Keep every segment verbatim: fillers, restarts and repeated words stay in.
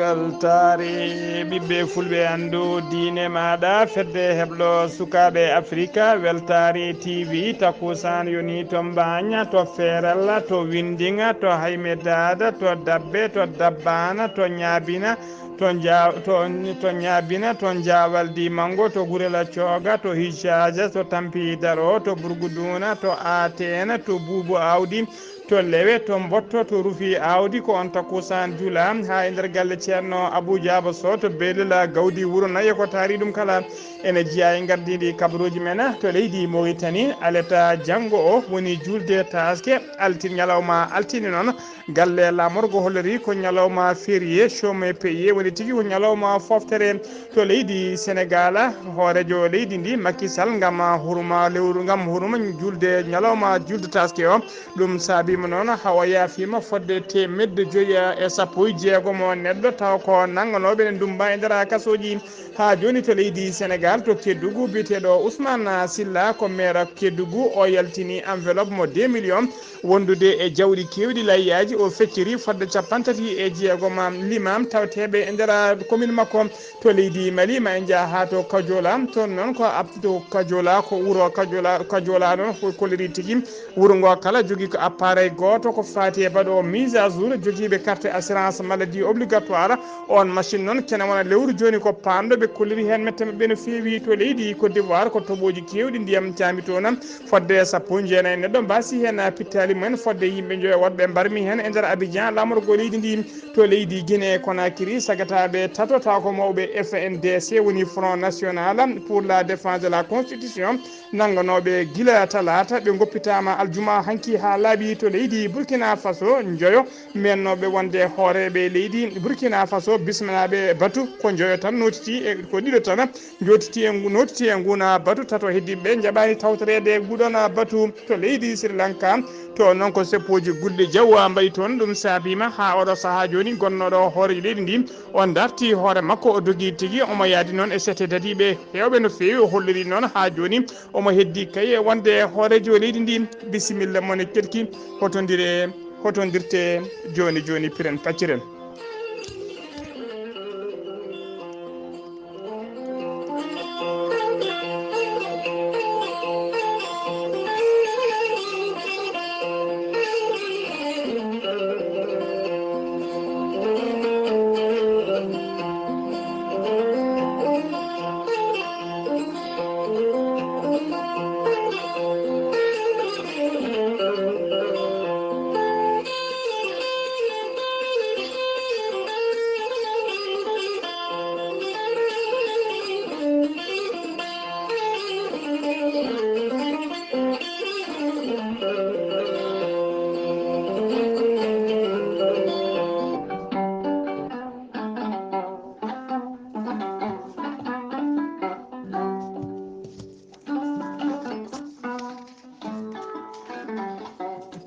Weltaare ɓiɓɓe fulɓe, anndu diine maaɗa, fedde heblo sukaaɓe Afrika, Weltaare T V, takusan yoni to Mbaaña, to Feerella, to Winndiŋa, to Hayme Daada, to Dabbe, to Dabbaana, to Ñaabina, to Nja-, to, to Ñaabina, to Njaawaldi Manngo, to Gurela Cooga, to Hijjaaja, to Tampi Daro, to Burguduuna, to Aateena, to Buubu Aawdi, to Lewe, to Mbotto, to Rufi Aawdi, ko on takusan jula haa e nder galle Ceerno Abuu Jaaba Soh, to Beelila Gawdi Wuro Nayi, ko taari ɗum kala ene jeyaa e ngardiiɗi kabaruuji men to leydi Moritani. Aleta janngo o woni julde taaske, altin, ñalawma altine noon. Galle laamorgo hollorii ko ñalawma férié, chômé payé, woni tigi ko ñalawma fooftere to leydi Senegaal. Hooreejo leydi ndi, Macky Sall, ngam hurma lewru, ngam hurma julde, ñalawma julde taaske o, ɗum saabiima noon haa o yaafiima fodde teemedde joyi e sappo e jeegom o neɗɗo, tawa ko nannganooɓe ene ndummba e nder kasooji haa jooni to leydi Senegaal, to Kédougou. Biyeteeɗo Ousmane Sylla ko maire Kédougou, o yaltini enveloppe mo deux millions, wondude e jawɗi keewɗi layyaaji. O fecciri fodde capanɗe tati e jeegom limaam tawteeɓe e nder commune makko to leydi Mali. Ma en njah haa to Kajola, toon noon ko ab-, to Kajola, ko wuro Kajola, Kajola noon ko kolliri tigi. Wuro ngo kala jogii ko appareil gooto ko faati e baɗo mise à jour jogiiɓe carte assurance maladie obligatoire. On machine noon kene wona lewru jooni ko paanɗo, ɓe kolliri heen mette maɓɓe no feewi to leydi Côte d'Ivoire, ko toɓooji keewɗi ndiyam caami toon. Fodde sappo e jeenayi neɗɗo mbaasi heen pittaali mumen, fodde yimɓe njoyo woɗɓe mbarmi heen e nder Abidjan, laamorgo leydi ndi. To leydi Guinée Conakry, sagataaɓe tato tawa ko mawɓe F N D C, woni Front National pour la Défense de la Constitution, nannganooɓe gila talaata, ɓe ngoppitaama aljuma hanki haa laaɓi to leydi Burkina Faso. Njoyo meennooɓe wonde hooreeɓe leydi Burkina Faso, bismanaaɓe batu, ko njoyo tan nootiti e, ko ɗiɗo tan njootiti e ngu-, nootiti e nguun batu, tato heddii ɓe njaɓaani tawtoreede nguun batu. To leydi Sri Lanka, to noon ko seppooji gulɗi jaw mbaɗi toon. Ɗum saabiima haa oɗo sahaa jooni gonnooɗo hooreejo leydi ndi, o darti hoore makko, o dogi tigi, omo yahdi noon e sette dadiiɓe heewɓe no feewi. O holliri noon haa jooni omo heddii kay wonde hooreejo leydi ndi. Bisimilla mon e keɗki, hotondire, hotondirte jooni jooni, piren pacciren.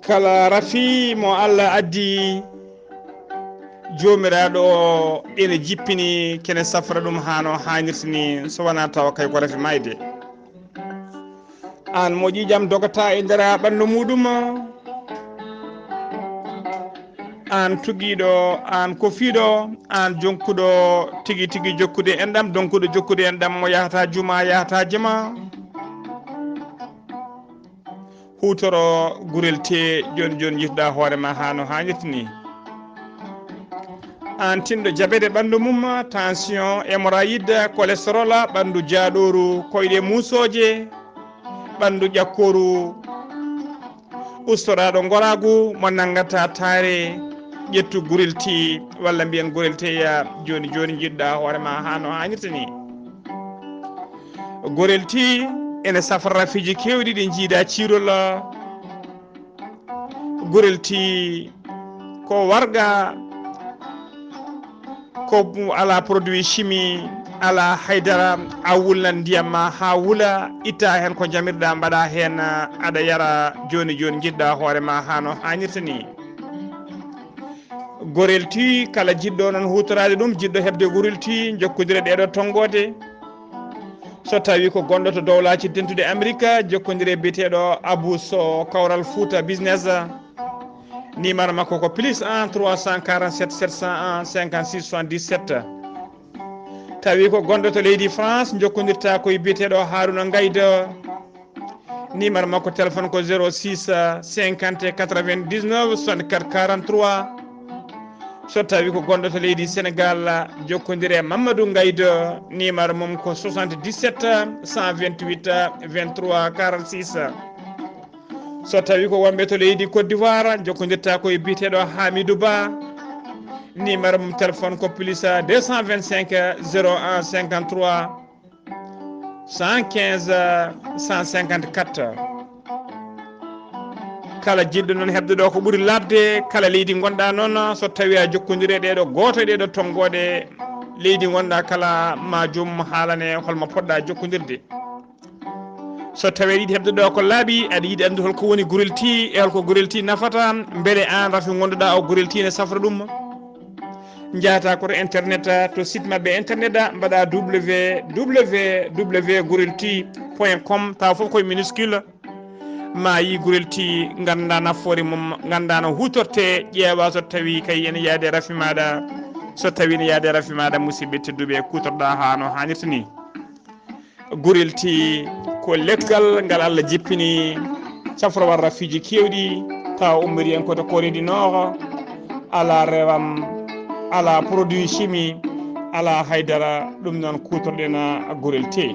Kala rafi mo Allah addi, Joomiraaɗo o ene jippini, kene safra ɗum haa no haanirta ni, so wonaa tawa kay ko rafi maayde. Aan moƴƴi jam dogata e nder ɓanndu muuɗum, aan tugiiɗo, aan kofiiɗo, aan jonkuɗo tigi tigi jokkude enɗam, donkuɗo jokkude enɗam mo yahata juma, yahata juma. Huutoro gurel te jooni jooni, njiɗ-ɗaa hoore ma haa no haanirta ni. Aan tinɗo jabet e ɓanndu mum, tension, hémorroïde, cholestérol, ɓanndu jaaɗooru, koyɗe muusooje, ɓanndu ƴakkooru, ustoraaɗo ngoraagu mo nanngata taare, ƴettu gurel ti walla mbiyen gurel teya jooni jooni, njiɗ-ɗaa hoore ma haa no haanirta ni. Gorel ti ene safra rafiiji keewɗi ɗi njiida ciirol. Gorel ti ko warga, ko alaa produit chimique, alaa haydara, a wulnan ndiyam ma haa wula, itta heen ko njamirɗa, mbaɗa heen, aɗa yara jooni jooni, njiɗ-ɗaa hoore ma haa no haanirta ni. Gorel ti, kala jiɗɗo noon huutoraade ɗum, jiɗɗo heɓde gorel ti, jokkondire ɗeeɗo tonngooje. So tawii ko gonɗo to Dowlaaji Dentuɗi Amerik, jokkondire biyeteeɗo Abuu Soh, Kawral Fuuta Business. Numéro makko ko plus un trois cent quarante-sept sept cent un cinquante-six soixante-dix-sept. Tawi ko gonɗo to leydi France, jokkondirta ko e biyeteeɗo Haruna Ngaydo. Numéro makko téléphone ko zéro six cinquante quatre-vingt-dix-neuf soixante-quatre quarante-trois. So tawi ko gonɗo to leydi Sénégal, jokkondire Mamadou Ngaydo, numéro mum ko soixante-dix-sept cent vingt-huit vingt-trois quarante-six. So tawi ko wonɓe to leydi Côte d'Ivoire, jokkondirta ko e biyeteeɗo Hamidou Ba. Numéro mum téléphone ko plus deux cent vingt-cinq zéro un cinquante-trois cent quinze cent cinquante-quatre. Kala jiɗɗo noon heɓde ɗo ko ɓuri laaɓde, kala leydi ngonɗa noon, so tawi a jokkondire ɗeɗo gooto e ɗeɗo tonngooɗe leydi ngonɗa kala, ma joomum haalane holmo poɗɗa jokkondirde. So tawi aɗa yiɗi heɓde ɗo ko laaɓi, aɗa yiɗi anndude holko woni Gurel T e holko Gurel T nafata, mbele aan rafi ngonɗuɗa o Gurel T ne safra ɗum. Njahata ko to internet, to site maɓɓe internet, mbaɗa www gurel t point com, tawa fof koye minuscule. Ma yi Gurel T, ngannda nafoore mum, ngannda no hutorte, ƴeewa so tawi kay ene yaade rafi maɗa. So tawi ne yaade rafi maɗa, musidɓe tedduɓe, kutorɗa ha no hanirta ni. Gurel T ko leggal ngal Allah jippini, safrowal rafiiji keewɗi, tawa ummori en ko to Corée du Nord, ala rewam, ala produit chimique, ala haydara, ɗum noon kutorɗen Gurel T.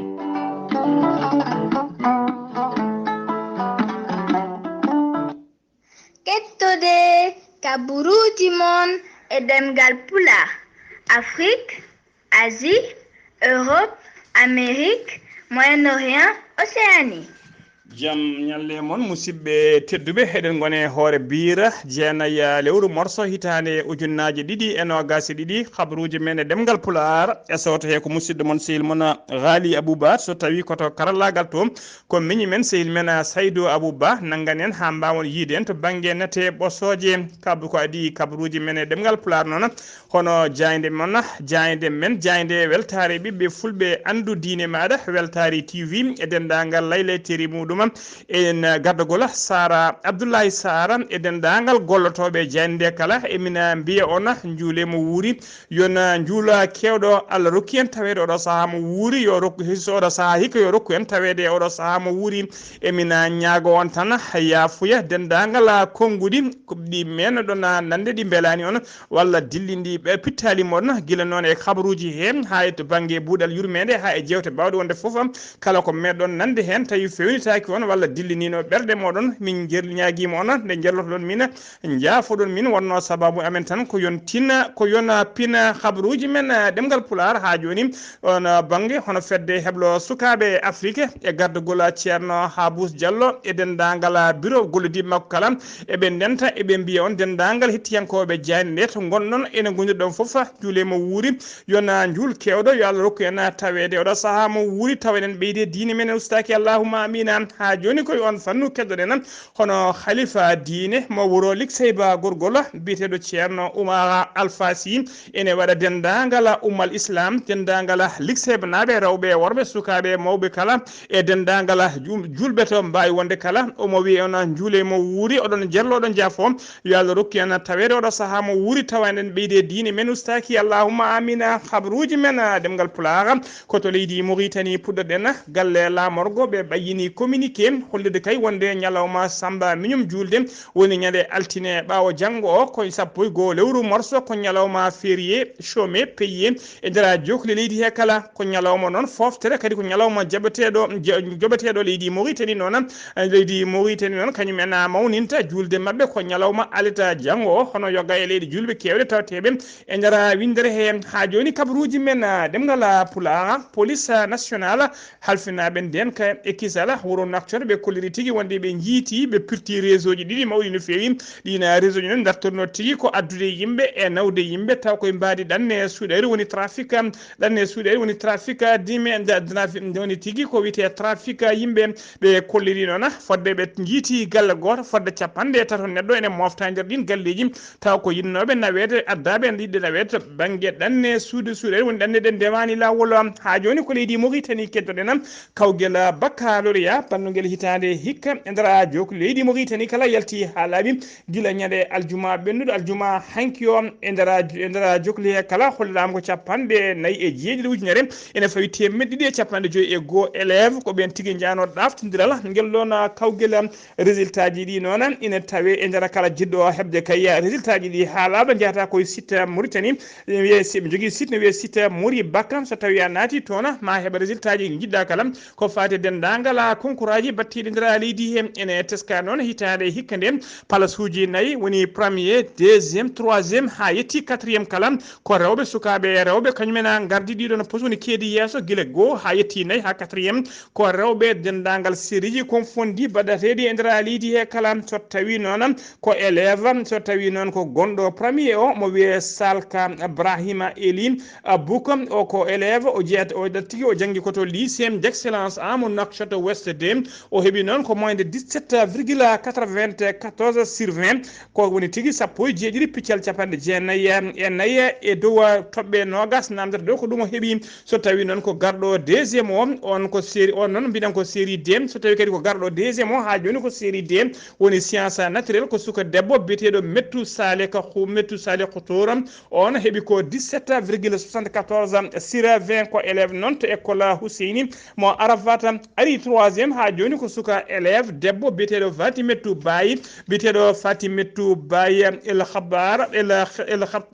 Kettode kaburuuji mon e ɗemngal Pulaar, Afrique, Asie, Europe, Amérique, Moyen-Orient, Océanie. Jam ñalle mon, musidɓe tedduɓe, eɗen ngone hoore biira jeenaya lewru morso hitaande ujunnaaje ɗiɗi e noogaas e ɗiɗi, kabaruuji men e ɗemngal Pulaar. E sooto he ko musidɗo mon, sehil mon, Ghali Aboubacar, so tawi ko to karallaagal to, ko miñi men, sehil men, Saydou Abou Ba, nanngan en haa mbaawon yiide en to bannge nate ɓosooje. Kabu ko adii kabaruuji men e ɗemngal Pulaar noon, hono jaaynde mon, jaaynde men, jaaynde weltaare ɓiɓɓe fulɓe, anndu diine maaɗa, Weltaare T V, e denndaangal laylayteeri muɗum, en gardagol Sara Abdoulaye Sara, e denndaangal gollotooɓe jaaynde nde kala, e mina mbiya on, njuule mo wuuri, yo na njuula keewɗo, Allah rokki en taweede oɗo sahaa mo wuuri, yo rokku hiso oɗo sahaa hikka, yo rokku en taweede oɗo sahaa mo wuuri. E mina ñaago on tan, yaafuya denndaangal konnguɗi, ko ɗi men ɗon nande ɗi mbelaani on, walla dillindi ɓe pittaali moɗon, gila noon e kabaruuji he, haa e to bannge buuɗal yurmeende, haa e jeewte baawɗe wonde fof, kala ko meɗon nande heen, tawi fewnitaaki on, walla dilliniino ɓerɗe moɗon, min jer-, ñaagiima on, nde njellotoɗon min, njaafoɗon min, wonnoo sababu amen tan ko yon tina, ko yon pina habaruuji men, eh, ɗemngal Pulaar haa jooni. On, eh, bannge hono fedde heblo sukaaɓe Afrique e gardagol Ceerno Habous Diallo e denndaangal bureau gollodiiɓe makko kala, eɓe ndenta, eɓe mbiya on denndaangal hettiyankooɓe jaaynde nde to ngonɗon, ene ngonirɗon fof, juule mo wuuri, yo na njuul keewɗo, yo Allah rokku en taweede oɗo sahaa mo wuuri, tawa eɗen ɓeyde diine men, en ustaaki, allahumma amina. Haa jooni koye on fannu keddoɗen hono halifa diine mo wuro Likseyba Gorgol, biyeteeɗo Ceerno Umar Alfa Sy, ene waɗa denndaangal ummal Islam, denndaangal Likseybanaaɓe, rewɓe e worɓe, sukaaɓe e mawɓe kala, e denndaangal jum-, juulɓe to mbaawi wonde kala. Omo wiya on njuule mo wuuri, oɗon jello, oɗon jaafo. Yo Allah rokku en taweede oɗo sahaa mo wuuri, tawa eɗen ɓeyde diine men ustaaki, allahumma amina. Habaruuji men, ah, ɗemngal Pulaar, ko to leydi Mauritanie puɗɗoɗen. Galle laamorgo ɓe ɓayyini communiqué hollirde kay wonde ñalawma Samba Miñum juulde woni ñande altine ɓaawo janngo o, ko sappo e goo lewru morso, ko ñalawma férié, chômé, payé e nder jokle leydi he kala. Ko ñalawma noon fooftere, kadi ko ñalawma jaɓeteeɗo, ja-, joɓeteeɗo leydi Mauritanie noon. Leydi Mauritanie noon, kañum en mawninta juulde maɓɓe ko ñalawma alata janngo o, hono yoga e leyɗe juulɓe keewɗe tawteeɓe e nder winndere he. Haa jooni kabaruuji men, ah, ɗemngal Pulaar, police nationale, halfinaaɓe ndeenka e kisal, wuro Nouakchott, ɓe kolliri tigi wonde ɓe njiiti, ɓe pirti réseau ji ɗiɗi mawɗi no feewi. Ɗiin réseau ji noon ndartorno tigi ko addude yimɓe e nawde yimɓe, taw koye mbaadi ɗanne suuɗayri woni trafic, ɗanne suuɗayri woni trafic dime, nda-, trafic nde woni tigi ko wiyetee trafic yimɓe. Ɓe kolliri noon fodde ɓe njiiti galle gooto, fodde capanɗe tato neɗɗo ene mofta nder ɗiin galleeji, taw ko yiɗnooɓe naweede, addaaɓe ene yiɗde naweede to bannge ɗanne suuɗe suuɗayri woni ɗanne ɗe ndewaani laawol. Haa jooni ko leydi Mauritanie keddoɗen, kawgel baccalauréat Ngel hitaande hikka e nder jook leydi Mauritanie kala yalti haa laaɓi gila ñande aljuma ɓennuɗo aljuma hanki o e nder e nder jook leydi kala holliraama ko capanɗe nayi e jeeɗiɗi ujunere ene fawi teemeɗɗe ɗiɗi e capanɗe joyi e goo élève ko ɓeen tigi njaano ɗaaftondiral ngel ɗoon kawgel. Résultat ji ɗi noon ina tawe e nder kala jiɗɗo heɓde kay résultat ji ɗi haa laaɓa njahata koye site Mauritanie. Ene wiyee si ɓe njogii site ne wiyee site Mori Bakka, so tawii a naati toon ma heɓa résultat ji jiɗɗa kala. Ko faati e denndaangal konkuraaji battiiɗi nder leydi he ene teska noon hitaande hikka nde palasuuji nayi woni premier, deuxième, troisième haa yetti quatrième kala ko rewɓe, sukaaɓe e rewɓe kañum en a ngardi ɗiɗon posuuni keedi yeeso gila goo haa yetti nayi haa quatrième ko rewɓe. Denndaangal sérieji confondi baɗateeɗi e nder leydi he kala so tawii noon ko élève, so tawii noon ko gonɗo premier o mo wiyee Salka Brahima Eli Buka, o ko élève o jeeyat o tigi o janngi ko to lycée d'excellence Amadou Nokta West deux. O heɓi noon ko moyenne de dix-sept virgule quatre-vingt-quatorze sur vingt, ko woni tigi sappo e jeeɗiɗi piccal capanɗe jeenayi e nayi e dow toɓɓe noogas namdata dow ko ɗum o heɓi. So tawii noon ko garɗo deuxième o, on ko série on noon mbiɗen ko série D. So tawii kadi ko garɗo deuxième o haa jooni ko série D, woni science naturelle, ko suka debbo biyeteeɗo Mettu Sale ka Mettu Sale Kotoora. On heɓi ko dix-sept virgule soixante-quatorze sur vingt, ko élève noon to école Huseyni mo Arafat. Ari troisième haa jooni ko suka élève debbo biyeteeɗo Fatimetu Baye, biyeteeɗo Fatimetu Baye El Khabar El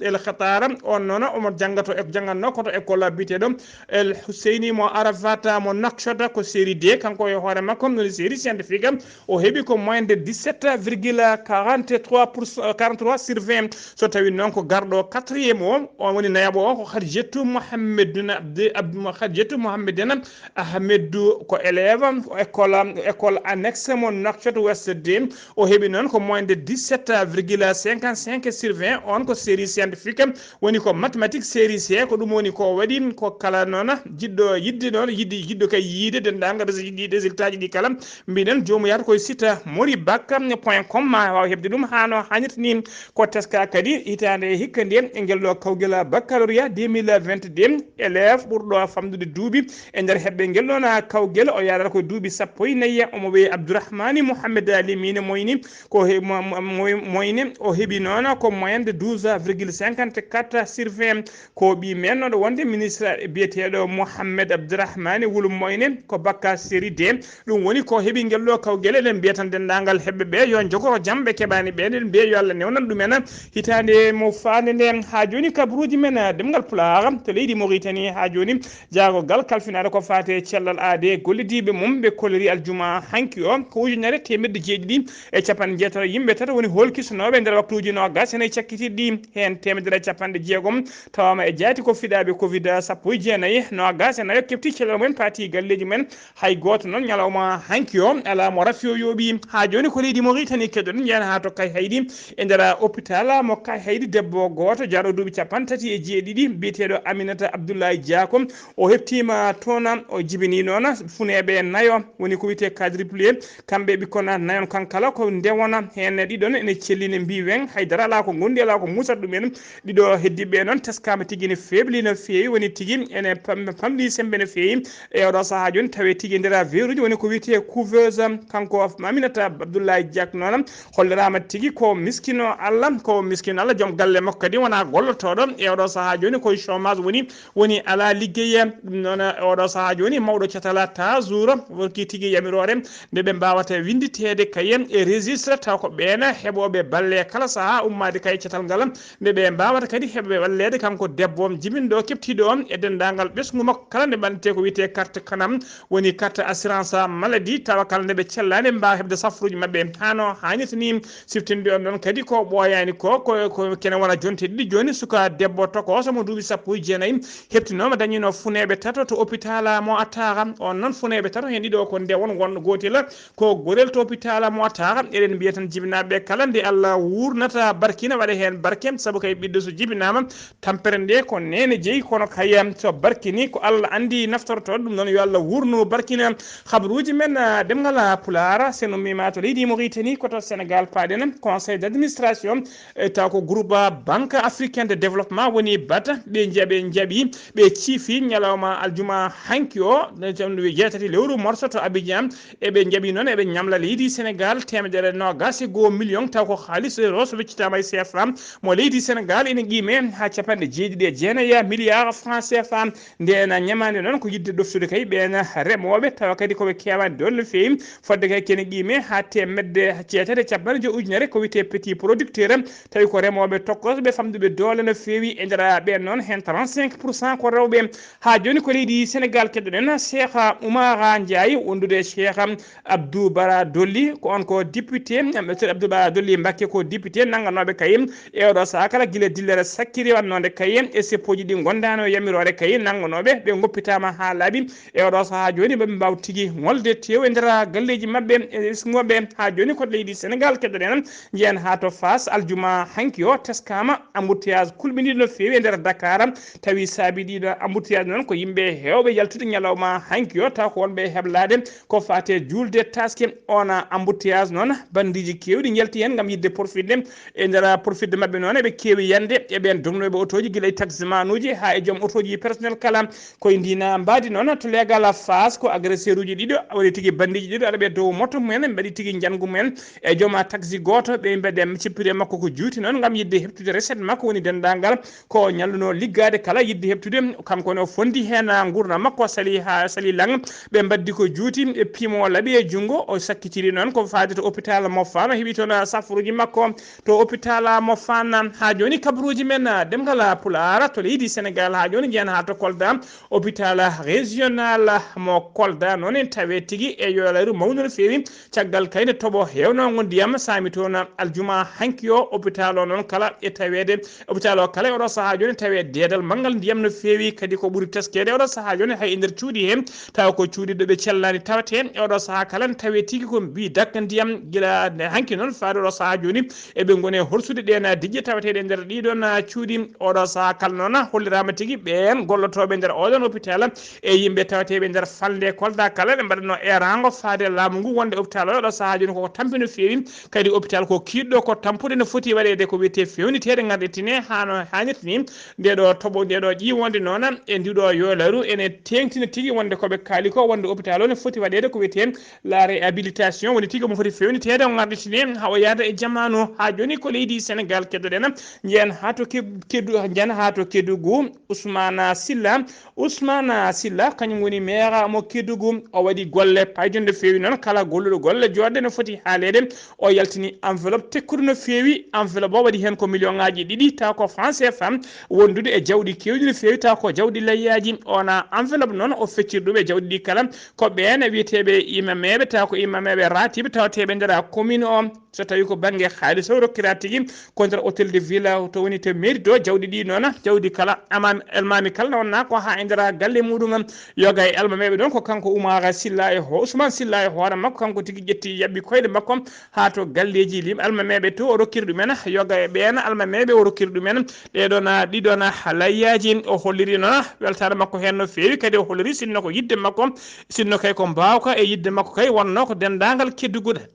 El Khatara. On noon omo jannga to e janngatnoo ko to école biyeteeɗo El Huseyni mo Arafat mo Nouakchott, ko série D. Kanko e hoore makko woni série scientifique. O heɓi ko moyenne de dix-sept virgule quarante-trois pour cent, quarante-trois sur vingt. So tawii noon ko garɗo quatrième o, on woni nayaɓo o ko Khadijatou Mohammedine Abdi Ab- Khadijatou Mohammedine Ahmedou, ko élève école école annexe mo Nouakchott Ouest deux. O heɓi noon ko moyenne de dix-sept virgule cinquante-cinq sur vingt. On ko série scientifique, woni ko mathématique série C. Ko ɗum woni ko waɗi ko kala noon jiɗɗo yiɗde noon yiɗi jiɗɗo kay yiide denndaangal résultat ji ɗi kala. Mbiɗen joomum yahata koye site Mori Bakka point com ma waaw heɓde ɗum haa no haanirta ni. Ko teska kadi hitaande e hikka nde e ngel ɗo kawgel baccalauréat deux mille vingt-deux, élève ɓurɗo famɗude duuɓi e nder heɓɓe ngel ɗon kawgel o yaarata ko duuɓi sappo e nayi. Omo wiyee Abdourahmani Mouhamed Ali Mine Moyni, ko he- mo- mo- moy- moyne o heɓi noon ko moyenne de douze virgule cinquante-quatre sur vingt. Ko ɓii mennooɗo wonde ministre biyeteeɗo Mouhamed Abdourahmani Wul Moyne, ko bakka série D. Ɗum woni ko heɓi ngel ɗo kawgel. Eɗen mbiya tan denndaangal heɓɓe ɓe yo njogoro jam, ɓe keɓaani ɓe eɗen mbiya yo Allah newnan ɗumen hitaande mo faande nde. Haa jooni kabaruuji men ɗemngal Pulaar to leydi Mauritanie haa jooni. Jaagogal kalfinaɗo ko faati e cellal aade gollidiiɓe mum ɓe kolliri aljuma hanki o ko ujunere teemedde jeeɗiɗi e capanɗe jeetati yimɓe tato woni holkisanooɓe nder waktuuji noogas e nayi cakkitiiɗi, heen teemedere e capanɗe jeegom tawama e jaati ko fiɗaaɓe covid sappo e jeenayi. Noogas e nayo kefti cellal mumen paati galleeji mumen. Hay gooto noon ñalawma hanki o alaa mo rafi o yooɓi. Haa jooni ko leydi Mauritanie keɗoɗen, njeyan haa to Kayhayɗi e nder hôpital mo Kayhayɗi. Debbo gooto jaaɗo duuɓi capanɗe tati e jeeɗiɗi biyeteeɗo Aminata Abdoulaye Diako, o heɓtiima toon, o jibini noon funeeɓe nayo woni ko wiyetee quadruplé. Kamɓe ɓikkon nayon kan kala ko ndewon, heen ɗiɗon ene cellii ne mbii weŋ, hay dara alaa ko ngondi alaa ko muusata ɗum en. Ɗiɗo heddiiɓe noon teskaama tigi ne feebli no feewi, woni tigi ene pam- famɗi semmbe no feewi. E oɗo sahaa jooni tawee tigi e nder weeruuji woni ko wiyetee couveuse. Kanko Aminata Abdoulaye Diak noon holliraama tigi ko miskino Allah, ko miskino Allah, joom galle makko kadi wonaa gollotooɗo. E oɗo sahaa jooni koye chômage woni, woni alaa liggey. Ɗum noon e oɗo sahaa jooni mawɗo catal Tazour wonki tigi yamiroore nde ɓe mbaawata winnditeede kay e registre taw ko ɓeen heɓooɓe balle kala sahaa ummaade kay catal ngal. Nde ɓe mbaawata kadi heɓɓe walleede kanko debbo on jibinɗo keɓtiiɗo on e denndaangal ɓesngu makko kala nde ɓanntee ko wiyetee carte kanam, woni carte assurance maladie, tawa kala nde ɓe cellaani ɓe mbaawa heɓde safruuji maɓɓe haa no haanirta ni. Siftinde on ɗon kadi ko ɓooyaani ko, ko, ko kene wona jonte ɗiɗi jooni, suka debbo tokooso mo duuɓi sappo e jeenayi heɓtinooma dañiino funeeɓe tato to hôpital mo Attara. On noon funeeɓe tato heen ɗiɗo ko ndewon wonɗo gootel ko gorel to hôpital mo Attara. Eɗen mbiya tan jibinaaɓe kala nde Allah wuurnata barkina waɗa heen barke, sabu kay ɓiɗɗo so jibinaama tampere nde ko neene jeyi, kono kay so barkini ko Allah anndi naftortoo ɗum. Noon yo Allah wuurnu barkina. Habaruuji men, ah, ɗemngal, ah, Pulaar, so en ummiima to leydi Mauritanie, ko to Sénégal paaɗen. Conseil d'administration, e taw ko groupe Banque Africaine de Développement woni bata, ɓe njaɓe, njaɓi, ɓe ciifi ñalawma aljuma hanki o, jeetati lewru morso to Abbey Jam, eɓe njaɓi noon, eɓe ñamla leydi Senegal teemedere noogas e goo million, taw ko haalis Euro so weccitaama e C F A mo leydi Senegal ene qiime haa capanɗe jeeɗiɗi e jeenayi milliard franc C F A. Ndeen ñamaande noon ko yiɗde ɗoftude kay ɓeen remooɓe, tawa kadi ko ɓe keewaani doole no feewi, fodde kay kene qiime haa teemedde jeetati e capanɗe joy ujunere, ko wiyetee petit producteur, tawi ko remooɓe tokkooɓe famɗuɓe doole no feewi. E nder ɓeen noon, heen trente-cinq pour cent ko rewɓe. Haa jooni ko leydi Senegal keddoɗen Cheikh Oumar Ndiaye, wondude Cheikh Abdou Bara Dolly, ko on ko député, Monsieur Abdou Bara Dolly Mbacké ko député nannganooɓe kay e oɗo sahaa kala gila dillere sakkiri wannoonde kay e seppooji ɗi ngondaano e yamiroore kay nannganooɓe, ɓe ngoppitaama haa laaɓi e oɗo sahaa jooni, ɓe mbaaw tigi ŋolde tew e nder galleeji maɓɓe e isngoɓe. Haa jooni ko leydi Senegal keddoɗen, njeyen haa to Fass, aljuma hanki o teskaama embouteillage kulɓiniiɗo no feewi e nder Dakar, tawi saabi ɗiɗo embouteillage noon ko yimɓe heewɓe yaltude ñalawma hanki o, taw ko wonɓe heblaade ko faate juulde taske. On embouteillage noon, bandiiji keewɗi njalti heen ngam yiɗde porfitde. E nder porfitde maɓɓe noon, eɓe keewi yande e ɓeen dognooɓe otooji, gila e taximanuuji haa e joom otooji personnel kala. Koye ndina mbaadi noon, to leegal Fass, ko agresseur uji ɗiɗo, waɗi tigi bandiiji ɗiɗo, aɗa ɓe dow moto mumen, mbaɗi tigi njanngu mumen e joom taxi gooto, ɓe mbaɗi cippire makko ko juuti noon ngam yiɗde heɓtude recette makko, woni denndaangal ko ñalluno liggaade kala yiɗde heɓtude. Kanko ne o fondi heen nguurndam makko, sali haa sali lang. Ɓe mbaddi ko juuti, e piimo laɓi e junngo. O sakkitiri noon ko faade to hôpital mo Fann, o heɓi toon safaruuji makko to hôpital mo Fann. Haa jooni kabaruuji men, ah, ɗemngal Pulaar to leydi Senegal. Haa jooni njeyen haa to Kolda, hôpital régional mo Kolda noon en tawe tigi e yoolaaru mawnu no feewi. Caggal kayne toɓo heewnoongo ndiyam saami toon aljuma hanki o, hôpital o noon kala e taweede, hôpital o kala e oɗo sahaa jooni tawe deedal manngal ndiyam no feewi, kadi ko ɓuri teskeede oɗo sahaa jooni hay e nder cuuɗi he, tawa ko cuuɗi ɗo ɓe cellaani tawate e oɗo sahaa kala ne tawe tigi ko mbi dakka ndiyam gila nde hanki noon faade oɗo sahaa jooni eɓe ngoni e horsude ɗeen diƴƴe tawateeɗe e nder ɗiɗon cuuɗi. Oɗo sahaa kala noon holliraama tigi ɓeen gollotooɓe nder oɗon hôpital e yimɓe tawateeɓe nder falnde Kolda kala ɓe mbaɗatno eeraango faade laamu ngu wonde hôpital o oɗo sahaa jooni koko tampi no feewi, kadi hôpital ko kiiɗɗo ko tampude no foti waɗeede ko wiyetee feewniteede ngarɗitine haa no haanirta ni. Nde ɗo toɓo, nde ɗo ƴiiwonde noon e ndi ɗo yoolaaru ene teeŋtina tigi wonde ko ɓe kaali ko wonde hôpital o ne foti waɗeede ko wiyetee la réhabilitation, woni tigi omo foti feewniteede o ngarɗitine haa o yahda e jamaanu. Haa jooni ko leydi Senegal keddoɗen, njeyen haa to Ke-, Kedu-, njeyen haa to Kedougou, Ousmane Sylla. Ousmane Sylla, kañum woni maire mo Kedougou. O waɗi golle payɗe no feewi noon. Kala golluɗo golle joɗɗe no foti haaleede. O yaltini enveloppe tekkuɗo no feewi. Enveloppe o waɗi heen ko million ŋaaji ɗiɗi, taw ko franc C F A, wondude e jawɗi keewɗi no feewi, taw ko jawɗi layyaaji. Ona enveloppe noon, o fecciri ɗum e jawɗi ɗi kala. Ko ɓeen wiyeteeɓe imameeɓe, taw ko imameeɓe raatiɓe tawateeɓe nder commune o. So tawi ko bannge haalis o rokkira tigi ko nder hôtel de ville to woni to mairie to, jawdi ɗi noon, jawdi kala amami, almami kala wonna ko haa e nder galle muɗum. Yoga e almameeɓe ɗon ko kanko Oumar Sylla e ho-, Ousmane Sylla e hoore makko, kanko tigi ƴetti yaɓɓi koyɗe makko haa to galleeji lim almameeɓe to, o rokkiri ɗumen yoga e ɓeen almameeɓe, o rokkiri ɗumen ɗee ɗoon, ɗi ɗoon layyaaji. O holliri noon weltaare makko heen no feewi, kadi o holliri sinno ko yiɗde makko, sinno kay ko mbaawka e yiɗde makko kay wonno ko denndaangal kedduguɗe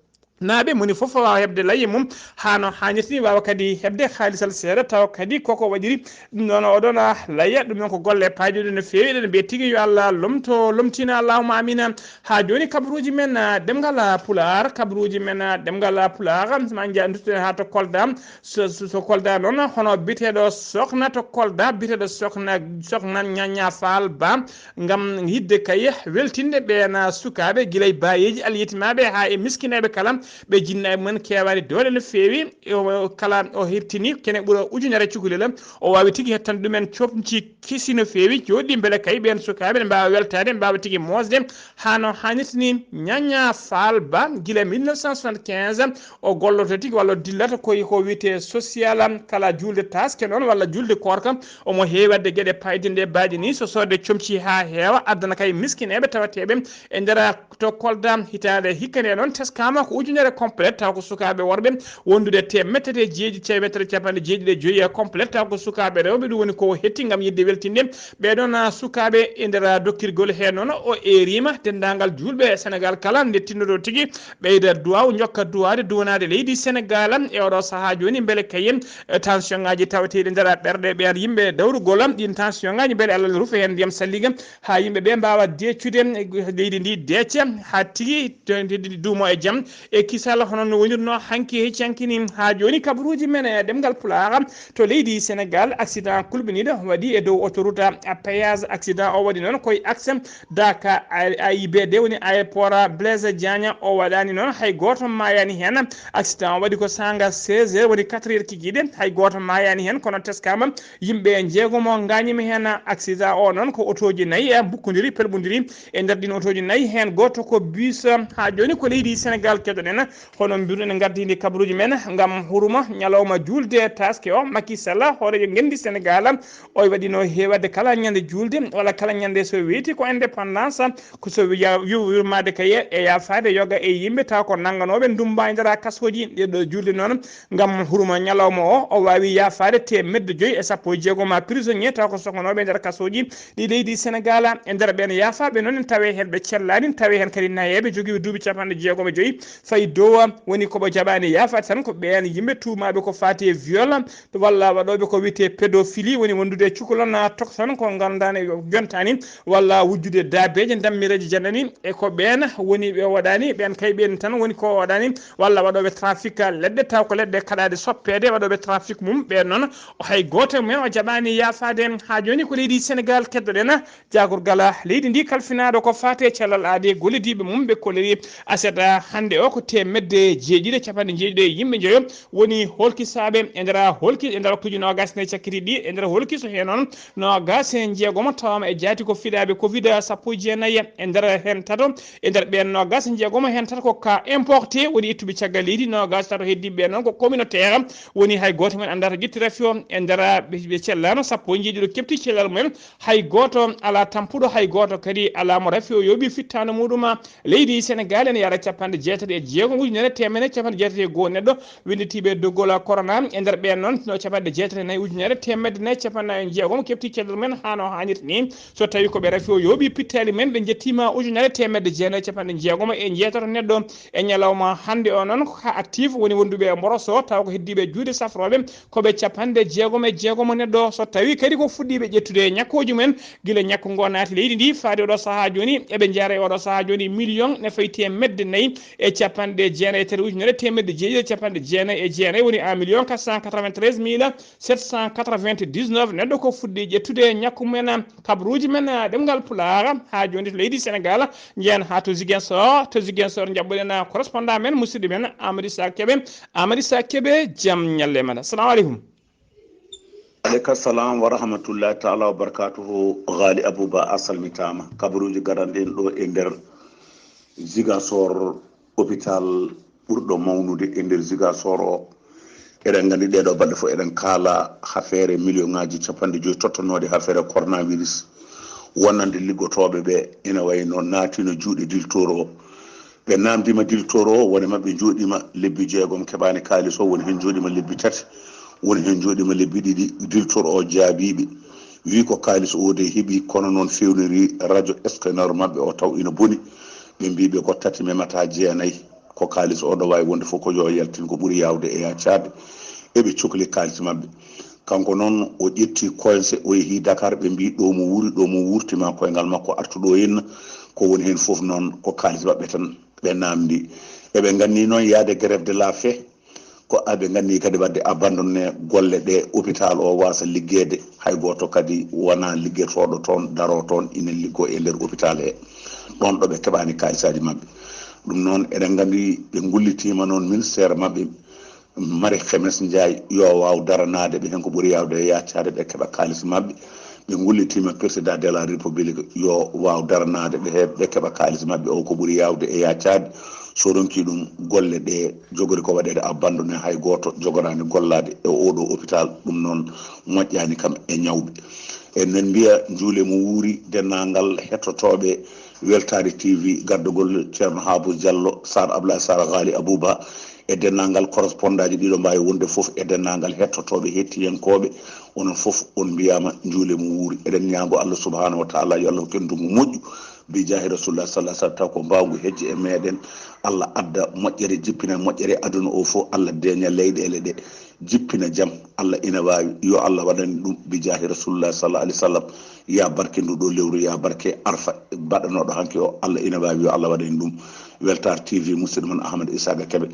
naaɓe, moni fof waawa heɓde layya mum haa no haanirta ni, waawa kadi heɓde haalisal seeɗa, tawa kadi koko waɗiri ɗum ɗoon, oɗon layya. Ɗum ɗoon ko golle payɗuɗe no feewi, eɗen mbiya tigi yo Allah lomto, lomtina, allahumma amina. Haa jooni kabaruuji men, ah, ɗemngal, ah, Pulaar, kabaruuji men, ah, ɗemngal, ah, Pulaar, ma nja-, nduttuɗen haa to Kolda. So, so, so Kolda noon, hono biyeteeɗo Sokna to Kolda, biyeteeɗo Sokna, Sokna Ñaña Faal Ba, ngam yiɗde kay weltinde ɓeen sukaaɓe, gila e baayeeji alyetiimaaɓe haa e miskineeɓe kala, ɓe jinnaɓe mum keewaani doole no feewi. O kala o heɓtini kene ɓura ujunere cukalel, o waawi tigi heɓtande ɗumen comci kesi no feewi. Jooɗi mbele kay ɓeen sukaaɓe ne mbaawa weltaade, mbaawa tigi moosde haa no haanirta ni. Ñaña Faal Ba, gila mille neuf cent soixante-quinze, o golloto tigi walla o dillata koye ko wiyetee social, kala juulde taaske noon walla juulde koorka, omo heewi waɗde geɗe payɗinɗe baaɗi ni, so soodde comci haa heewa, addana kay miskineeɓe tawateeɓe e nder to Kolda. Hitaande hikka nde noon teskaama ko ujunere complet, taw ko sukaaɓe worɓe wondude teemedde tati e jeeɗiɗi, teemedde tati e capanɗe jeeɗiɗi e joyi e complet, taw ko sukaaɓe rewɓe, ɗum woni ko hetti ngam yiɗde weltinde ɓee ɗoon sukaaɓe e nder dokkirgol. Heen noon o eeriima denndaangal juulɓe Senegal kala nde tinnoto tigi ɓeyda duwaaw, njokka duwaade duwanaade leydi Senegal e oɗo sahaa jooni, mbele kayen, eh, tension ŋaaji tawateeɗi nder ɓerɗe ɓeen yimɓe dawrugol, ɗiin tension ŋaaji mbele Allah rufe heen ndiyam salliga haa yimɓe ɓe mbaawa deecude, eh, leydi ndi deeca. haa tigi teddini duumo e jam e kisal, hono no wonirno hanki hecci hanki ni. Haa jooni kabaruuji men e ɗemngal Pulaar, to leydi Senegaal, accident kulɓiniiɗo waɗi e dow autoroute à péage. Accident o waɗi noon koye axe Daka A I B D, woni aéroport Blaise Diagne. O waɗaani noon hay gooto maayaani heen. Accident o waɗi ko saanga seize heures, woni quatre heures kikiiɗe, hay gooto maayaani heen, kono teskaama yimɓe njeegomo ngaañiima heen. Accident o noon ko otooji nayi, eh, mbukkondiri, pelɓondiri. E nder ɗin otooji nayi, heen gooto ko bus. Haa jooni ko leydi Senegaal keɗoɗen, hono mbiruɗen, en ngardiindi kabaruuji men ngam hurma ñalawma juulde taaske o. Macky Sall, hooreejo ngenndi Senegaal, o waɗino heewade kala ñande juulde walla kala ñande so weeti ko indépendance, ko so wiya yu-, yurmaade kay e yaafaade yoga e yimɓe taw ko nannganooɓe ndummba e nder kasooji. Ɗeɗo juulde noon, ngam hurma ñalawma o, o waawi yaafaade teemedde joyi e sappo e jeegom prisonnier taw ko sokonooɓe e nder kasooji ɗi leydi Senegaal. E nder ɓeen yaafaaɓe noon, en tawi heen ɓe cellaani, tawi heen kadi nayeeɓe jogiiɓe duuɓi capanɗe jeegom e joyi fayi dow, woni ko ɓe jaɓaani yaafaade tan ko ɓeen yimɓe tuumaaɓe ko faati e viol walla waɗooɓe ko wiyetee pédophilie, woni wondude e cukalon, toksan ko nganndaani, jontaani, walla wujjude daabeeje, dammireeje janani, e ko ɓeen woni ɓe waɗaani, ɓeen kay ɓeen tan woni ko waɗaani, walla waɗooɓe trafic leɗɗe, taw ko leɗɗe kaɗaaɗe soppeede, waɗooɓe trafic mum, ɓeen noon hay gooto e mumen o jaɓaani yaafaade. Haa jooni ko leydi Senegaal keɗoɗen, jaagorgal leydi ndi kalfinaaɗo ko faati e cellal aadi e gollodiiɓe mum, ɓe kolliri aset hannde o ko teemedde jeeɗiɗi e capanɗe jeeɗiɗi e yimɓe njoyo woni holkisaaɓe e nder holki, e nder waktuuji noogaas e nayi cakkitiiɗi. E nder holki, so heen noon noogaas e jeegom tawaama e jaati ko fiɗaaɓe covid sappo e jeenayi, e nder heen tato, e nder ɓeen noogaas e jeegom heen tato ko cas importé, woni ittuɓe caggal leydi, noogaas e tato heddiiɓe ɓeen noon ko communautaire, woni hay gooto men anndaata ƴetti rafi o. E nder ɓe, ɓe cellaano sappo e jeeɗiɗo keɓti cellal mumen, hay gooto alaa tampuɗo, hay gooto kadi alaa mo rafi o yooɓi fittaandu muɗum. Leydi Senegaal ene yahra capanɗe jeetati e jeegom ujunere teemedde capanɗe jeetati e goo neɗɗo winnditiiɓe doggol corona. E nder ɓeen noon, no capanɗe jeetati e nayi ujunere teemedde nayi capanɗe nayi e jeegom keɓti cellal mumen haa no haanirta ni. So tawii ko ɓe rafi o yooɓi pittaali men, ɓe njettiima ujunere teemedde jeenayi capanɗe jeegom e jeetato neɗɗo. E ñalawma hannde o noon, ko cas actif woni wonduɓe e mboros o, tawa ko heddiiɓe juuɗe safrooɓe, ko ɓe capanɗe jeegom e jeegom neɗɗo. So tawii kadi ko fuɗɗiiɓe ƴettude ñakkooji mumen gila ñakku ngo naati leydi ndi, faade oɗo sahaa jooni, eɓe njahra e oɗo sahaa jooni million ne fayti e medde nayi e capanɗe jeenayi e tati ujunere teemedde jeeɗiɗi e capanɗe jeenayi e jeenayi, woni un million quatre cent quatre-vingt-treize mille sept cent quatre-vingt-dix-neuf neɗɗo ko fuɗɗi ƴettude ñakku mumen. Kabaruuji men, eh, ɗemngal Pulaar, haa jooni to leydi Senegaal, njehen haa to Ziguinchor. To Ziguinchor, njaɓɓuɗen, eh, correspondant men, musidɗo men, Amady Sa Kébé. Amady Sa Kébé, jam ñalle men. Assalamu aleykum. Aleyka salam wa rahmatullahi taala wa barakatuhu. Ghali Abouba, a salmitaama. Kabaruuji garanɗi en ɗo e nder Ziguinchor, hôpital ɓurɗo mawnude e nder Ziguinchor o. Eɗen nganndi ɗee ɗoo balɗe fof eɗen kaala affaire million ŋaaji capanɗe joyi tottanooɗe affaire coronavirus, wonande liggotooɓe ɓe ina wayi no naatino juuɗe diltoor o. Ɓe naamndiima diltoor o, woni maɓɓe njooɗiima lebbi jeegom keɓaani kaalis o, woni heen njooɗiima lebbi tati, woni heen njooɗiima lebbi ɗiɗi. Diltoor o jaabii ɓe, wii ko kaalis o de heɓi, kono noon feewniri radio scanner maɓɓe o taw ina boni. Ɓe mbii ɓe ko tati memata jeenayi. Ko kaalis o ɗo waawi wonde fof ko yo yaltin ko ɓuri yaawde e yaccaade. Eɓe cokli kaalis maɓɓe. Kanko noon o ƴetti coincé, o yehi Dakar, ɓe mbii ɗo mo wuuri, ɗo mo wuurti ma koyngal makko artu ɗo henna. Ko woni heen fof noon ko kaalis maɓɓe tan ɓe naamndi. Eɓe nganni noon yaade grève de la faim. Ko aɓe nganni kadi waɗde abandonné golle ɗe, hôpital o waasa liggeede, hay gooto kadi wona liggetooɗo toon, daroo toon, ina liggoo e nder hôpital he. Ɗoon ɗo ɓe keɓaani kaalisaaji maɓɓe. Ɗum noon, eɗen nganndi ɓe ngullitiima noon ministère maɓɓe, Marie Khemesse Ndiaye, yo waaw daranaade ɓe heen ko ɓuri yaawde e yaccaade, ɓe keɓa kaalis maɓɓe. Ɓe ngullitiima président de la République, yo waaw daranaade ɓe he, ɓe keɓa kaalis maɓɓe o ko ɓuri yaawde e yaccaade. So ronki ɗum, golle ɗe jogori ko waɗeede abandonné, hay gooto jogoraani gollaade e oo ɗoo hôpital. Ɗum noon moƴƴaani kam e ñawɓe. Enen mbiya njuule mo wuuri denndaangal hettotooɓe Weltaare T V, gardagol Ceerno Haabou Diallo, Sar Ablaye Sar, Ghali Abouba, e denndaangal correspondant ji ɗiɗo mbaawi wonde fof, e denndaangal hettotooɓe, hettiyankooɓe, onon fof on mbiyaama njuule mo wuuri. Eɗen ñaago Allah subhanahu wa taala yo Allah hokku en ndungu moƴƴu, Bi jaahi Rasulullah sallallahu alaihi wasallam, taw ko mbawngu hejje e meɗen. Allah adda moƴƴere, jippina moƴƴere aduna o fof. Allah deeña leyɗeele ɗe, jippina jam. Allah ina waawi, yo Allah waɗan ɗum. Bi jaahi Rasulullah sallallahu alaihi wasallam, ya barke ndu ɗo lewru, ya barke arfa baɗanoɗo hanki o, Allah ina waawi, yo Allah waɗan ɗum. Weltar T V, musidɗo mon Ahmad Isaga Kebe,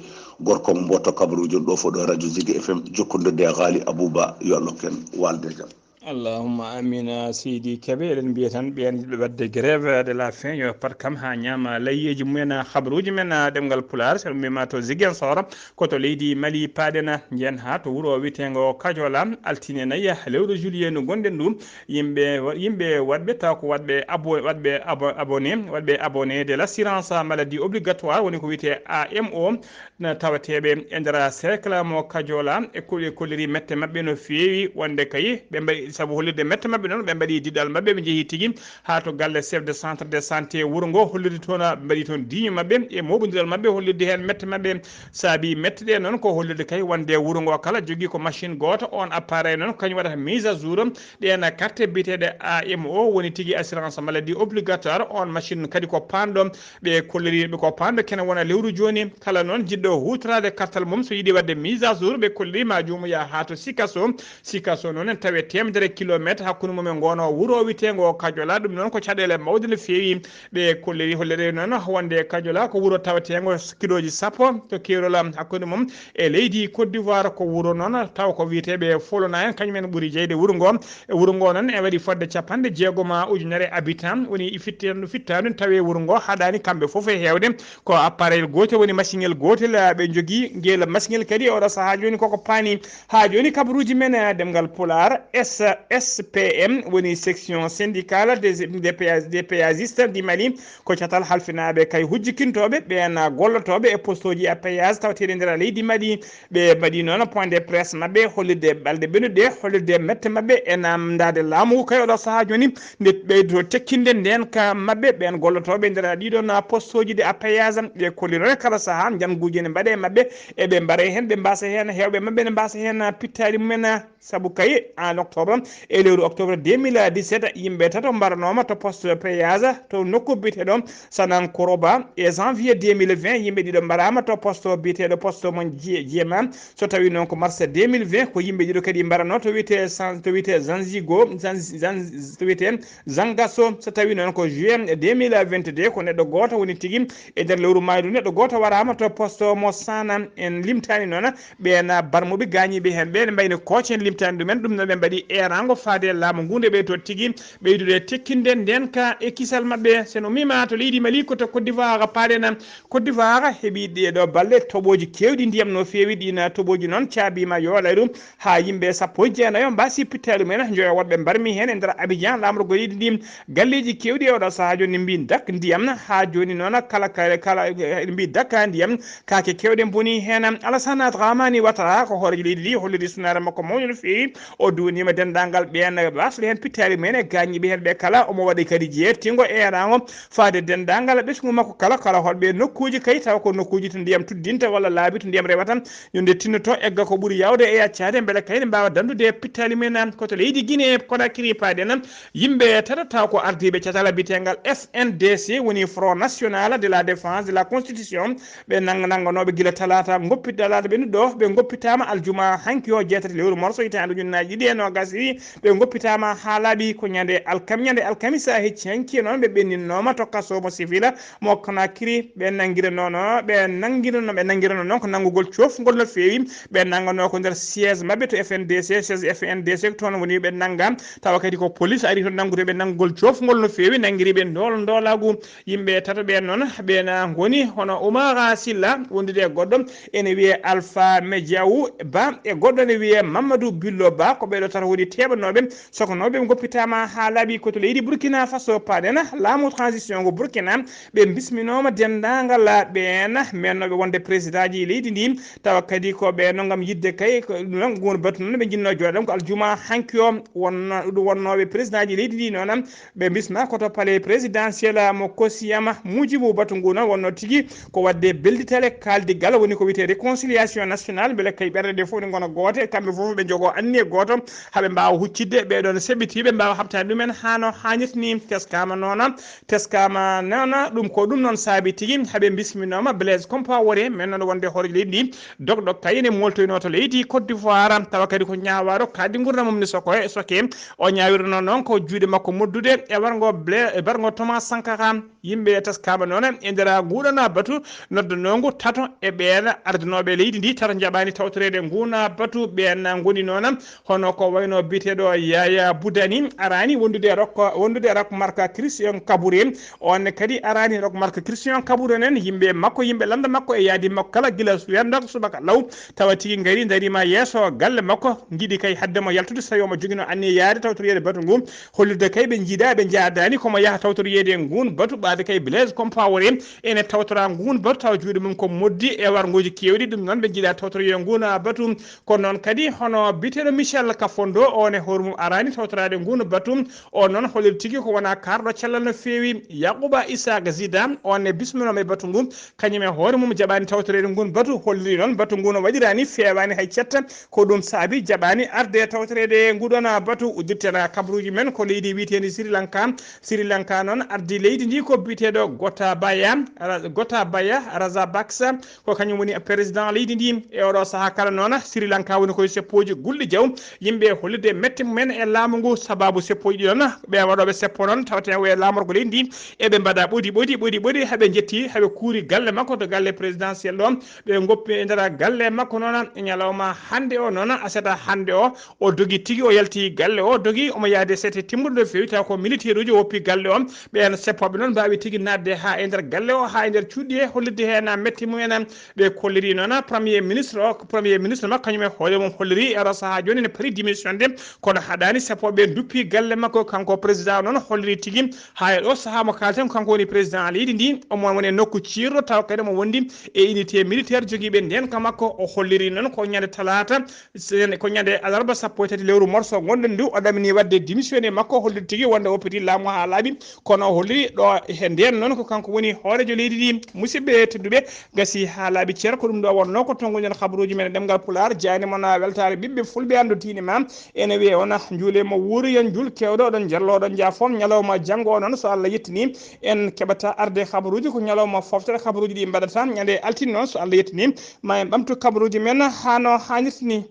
gorko mo mboto kabarujo ɗo fof ɗo radio Ziggy F M, jokkondirde e Ghali Abouba, yo Allah hokken walde jam. Allahumma amina, seydi Kebe. Eɗen mbiya tan ɓeen yiɗɓe waɗde grève de la faim yo pat kam haa ñaama layyeeji mumen. Habaruuji men, a, ɗemngal Pulaar, so ɗum mbiima to Ziguinchor, ko to leydi Mali paaɗen. Njiyen haa to wuro wiyeteengo Kajola, altine nayi lewru juillet ndu ngonɗen ndu. Yimɓe, yimɓe waɗɓe taw ko waɗɓe abo-, waɗɓe abo-, abonné, waɗɓe abonné de l'assurance maladie obligatoire, woni ko wiyetee A M O, na tawateeɓe e nder cercle mo Kajola, e ko-, e kolliri mette maɓɓe no feewi, wonde kay ɓe mbaɗi, sabu hollirde mette maɓɓe noon, ɓe mbaɗi diɗal maɓɓe, ɓe njehi tigi haa to galle chef de centre de santé wuro ngo, hollirde toon, ɓe mbaɗi toon diiño maɓɓe e mooɓondiral maɓɓe, hollirde heen mette maɓɓe. Saabi mette ɗe noon ko hollirde kay wonde wuro ngo kala jogii ko machine gooto, oon appareil noon kañum waɗata mise à jour ɗeen carte biyeteeɗe A M O, woni tigi assurance maladie obligatoire. Oon machine kadi ko paanɗo, ɓe kolliri ɓe ko paanɗo kene wona lewru jooni. Kala noon jiɗɗo huutoraade kartal mum, so yiɗi waɗde mise à jour, ɓe kolliri ma joomuya haa to Sikaso. Sikaso noon en tawe teemedere kilometre hakkunde mum e ngono wuro wiyeteengo Kajola. Ɗum noon ko caɗeele mawɗe no feewi. Ɓe kolliri hollere noon wonde Kajola ko wuro taweteengo kilooji sappo to keerol hakkunde mum e leydi Côte d'Ivoire. Ko wuro noon taw ko wiyeteeɓe Folona en, kañum en ɓuri jeyde wuro ngo. E wuro ngo noon e waɗi fodde capanɗe jeegom ujunere habitant woni fittaandu, fittaandu tawi wuro ngo haɗaani kamɓe fof e heewde. Ko appareil gootel woni machine gootel, ah, ɓe njogii. Ngel machine kadi e oɗo sahaa jooni koko paani. Haa jooni kabaruuji men, ah, ɗemngal Pulaar, S S P M woni section syndicale des, des péa-, des péagistes du Mali. Ko catal halfinaaɓe kay hujjikintooɓe, ɓeen gollotooɓe e postooji à péage tawateeɗi nder leydi Mali. Ɓe mbaɗi noon point de presse maɓɓe, hollirde balɗe ɓennuɗe, hollirde mette maɓɓe e namdaade laamu ngu kay oɗo sahaa jooni, nde ɓeydo tekkinde ndeen ka maɓɓe, ɓeen gollotooɓe nder ɗiɗon postooji ɗi à péage. Ɓe kolli noon e kala sahaa, njannguuji ene mbaɗe e maɓɓe, eɓe mbara heen, ɓe mbasa heen, heewɓe maɓɓe ene mbasa heen pittaali mumen. Sabu kay, en octobre, e lewru octobre deux mille dix-sept, yimɓe tato mbaranooma to poste péage to nokku biyeteeɗo Sanankoroba. E janvier deux mille vingt, yimɓe ɗiɗo mbaraama to poste biyeteeɗo poste mo Jie-, Jeema. So tawi noon ko mars deux mille vingt, ko yimɓe ɗiɗo kadi mbarano to wiyetee San-, to wiyetee Zanzigo, Zanz-, Zanz-, to wiyetee Zangaso. So tawi noon ko juin deux mille vingt-deux, ko neɗɗo gooto woni tigi e nder lewru maayo ndu, neɗɗo gooto waraama to poste mo Sana. En limtaani noon ɓeen barmuɓe gaañiiɓe heen ɓe, ene mbayni kooc en limtaani ɗumen. Ɗum noon ɓe mbaɗi eeraango faade e laamu ngu nde ɓe to tigi ɓeydude tekkinde ndeen ka e kisal maɓɓe. So no miima to leydi Mali ko to Côte d'Ivoire paaɗen. Côte d'Ivoire heɓi ɗee ɗoo balɗe toɓooji keewɗi ndiyam no feewi. Ɗiin toɓooji noon caabiima yoolay ɗum haa yimɓe sappo e jeenayo mbaasi pittaali mumen, njoyo woɗɓe mbarmi heen e nder Abidjan, laamorgo leydi ndi. Galleeji keewɗi e oɗo sahaa jooni mbi dak ndiyam. Haa jooni noon kala, kala, kala, eh, mbi dak ndiyam. Kaake keewɗe mboni heen. Alassane Dramane Ouattara ko hooreejo leydi ndi, holliri sunaare makko mawɗo no feewi. O duwaniima denndaangal ɓeen baasɗo heen pittaali mumen e gaañiiɓe heen ɓe kala. Omo waɗi kadi jeertingo e eeraango faade denndaangal ɓesngu makko kala, kala hoɗɓe nokkuuji kay, tawa ko nokkuuji to ndiyam tuddinta walla laabi to ndiyam rewata. Yo nde tinnoto egga ko ɓuri yaawde e yaccaade, mbele kay ne mbaawa danndude pittaali mumen. Ko to leydi Guinée Conakry paaɗen. Yimɓe tato taw ko ardiiɓe catal biyeteengal F N D C, woni Front National de la Défense de la Constitution. Ɓe nang-, nannganooɓe gila talaata ngoppi-, talaata ɓennuɗo, ɓe ngoppitaama aljuma hanki o jeetati lewru morso hitaande ujunnaaji ɗiɗi e noogas ɗiɗi. Ɓe ngoppitaama haa laaɓi ko ñande alkam-, ñande alkamisa hecci hanki noon. Ɓe ɓenninnooma to kaso mo sivil mo Conakry. Ɓe nanngiranoono, ɓe nanngiranoo, ɓe nanngiranoo noon ko nanngugol cofgol no feewi. Ɓe nannganoo ko nder siège maɓɓe to F N D C, siège F N D C toon woni ɓe nannga. Tawa kadi ko police ari toon nanngude ɓe nanngugol cofgol no feewi, nanngiri ɓe ndool-, ndoolaagu. Yimɓe tato ɓeen noon, ɓeen ngoni hono Oumara Sylla, wondude e goɗɗo ene wiyee Alpha Madiaw Ba, e goɗɗo ene wiyee Mamadou Billo Ba. Ko ɓee ɗoo tato woni teeɓanooɓe, sokonooɓe ngoppitaama haa laaɓi ko to leydi Burkina Faso paaɗen. Laamu transition ngo Burkina, ɓe bisminooma denndaangal ɓeen meennooɓe wonde présidentji leydi ndi, tawa kadi ko ɓe no ngam yiɗde kay, ko ɗum noon, ngun batu noon ɓe njinnoo jooɗoɗen ko aljuma hanki o. Wonno-, ɗum wonnooɓe présidentji leydi ndi noon, ɓe bisma ko to palais présidentiel mo Kosiyama. Muujibu batu ngu noon wonnoo tigi ko waɗde bellitale kaaldigal, woni ko wiyetee réconciliation nationale, mbele kay ɓerɗe ɗe fof ɗe ngona goote, kamɓe fof ɓe njogoo anniye gooto, haa ɓe Haa huccitde ɓee ɗoon seɓɓitiiɓe mbaawa haɓtaade ɗumen haa no haanirta ni. Teskaama noona, teskaama noona, ɗum ko ɗum noon saabi tigi haɓe bisminooma Blaise Compaoré, men noon wonde hooreejo leydi ndi, dogɗo kay ene mooltoynoo to leydi Côte d'Ivoire, tawa kadi ko ñaawaaɗo kaaɗdi nguurndam mum ni soko e soke. O ñaawirnoo noon ko juuɗe makko moddude e warngo Bla-, e warngo Thomas Sankara. Yimɓe teskaama noon e nder nguuɗana batu noddanoo ngu tato e ɓeen ardinooɓe leydi ndi, tato njaɓaani tawtoreede nguuna batu. Ɓeen ngoni noon hono ko wayno biyeteeɗo Yaya Boudani araani wondude e Roch, wondude e Roch Marc Christian Kaboré. On ne kadi araani Roch Marc Christian Kaboré nen, yimɓe makko, yimɓe lannda makko e yaadi makko kala gila weendoka subaka law, tawa tigi ngari ndariima yeeso galle makko, njiɗi kay hadde mo yaltude so tawii omo joginoo anniya yaade tawtoreede batu ngu. Hollirde kay ɓe njiidaa, ɓe njaadaani ko mo yaha tawtoreede nguun batu, ɓaade kay Blaise Compaoré ene tawtora nguun batu, tawa juuɗe mum ko moddi e warngooji keewɗi. Ɗum noon ɓe njiidaa tawtoreede nguun batu. Kono noon kadi hono biyeteeɗo Michel Kafondo, on e hoore mum araani tawtoraade nguun batu. On noon holliri tigi ko wonaa kaarɗo cellal no feewi. Yakuba Isaac Zida, on ne bisminooma e batu ngu, kañum e hoore mum jaɓaani tawtoreede nguun batu, holliri noon batu ngu no waɗiraani, feewaani hay cetta. Ko ɗum saabi jaɓaani arde tawtoreede nguɗon batu. Uddirten kabaruuji men ko leydi wiyeteendi Sri Lanka. Sri Lanka noon ardii leydi ndi ko biyeteeɗo Gotabaya Ra-, Gotabaya Rajapaksa, ko kañum woni président leydi ndi. E oɗo sahaa kala noon Sri Lanka woni koye seppooji gulɗi jaw, yimɓe hollirde mette mumen e laamu ngu, sababu seppooji ɗi noon ɓe waɗooɓe seppo noon tawata ko e laamorgo leydi ndi, eɓe mbaɗa ɓodi, ɓodi, ɓodi, ɓodi, haɓe njetti, haɓe kuuri galle makko to galle présidentiel ɗo. Ɓe ngoppi e nder galle makko noon, e ñalawma hannde o noon, aset hannde o, o dogi tigi, o yalti galle o, dogi, omo yaade sete timmude no feewi, taw ko militaire uji o woppi galle o. Ɓeen seppooɓe noon mbaawi tigi naatde haa e nder galle o, haa e nder cuuɗi he, hollirde heen mette mumen. Ɓe kolliri noon premier ministre o, ko premier ministre makko, kañum e hoore mum holliri e oɗo sahaa jooni ne pari démission de, kono haɗaani seppooɓe duppi galle makko. Kanko président noon holliri tigi haa e ɗo sahaa mo kaalten, kanko woni président leydi ndi, omo woni e nokku ciirɗo, tawa kadi omo wondi e unité militaire jogiiɓe ndeenka makko. O holliri noon ko ñande talaata, sen-, ko ñande alarba sappo e tati lewru morso ngonɗen ndu, o ɗamini waɗde démission e makko, holliri tigi wonde o woppiti laamu haa laaɓi, kono o holliri ɗo he ndeen noon ko kanko woni hooreejo leydi ndi. Musidɓe tedduɓe, gasi haa laaɓi cer, ko ɗum ɗo wonnoo ko tonnguɗen kabaruuji men e ɗemngal Pulaar. Jaani mon weltaare ɓiɓɓe fulɓe, anndu diine ma. Ene wiyee on njuule mo wuuri, yo njuul keewɗo, oɗon njarlo, oɗon njaa fof. Ñalawma janngo o noon, so Allah yettini, en keɓata arde kabaruuji, ko ñalawma foftere kabaruuji ɗi mbaɗata. Ñande altine noon, so Allah yettini, ma en ɓamtu kabaruuji men haa no haanirta ni.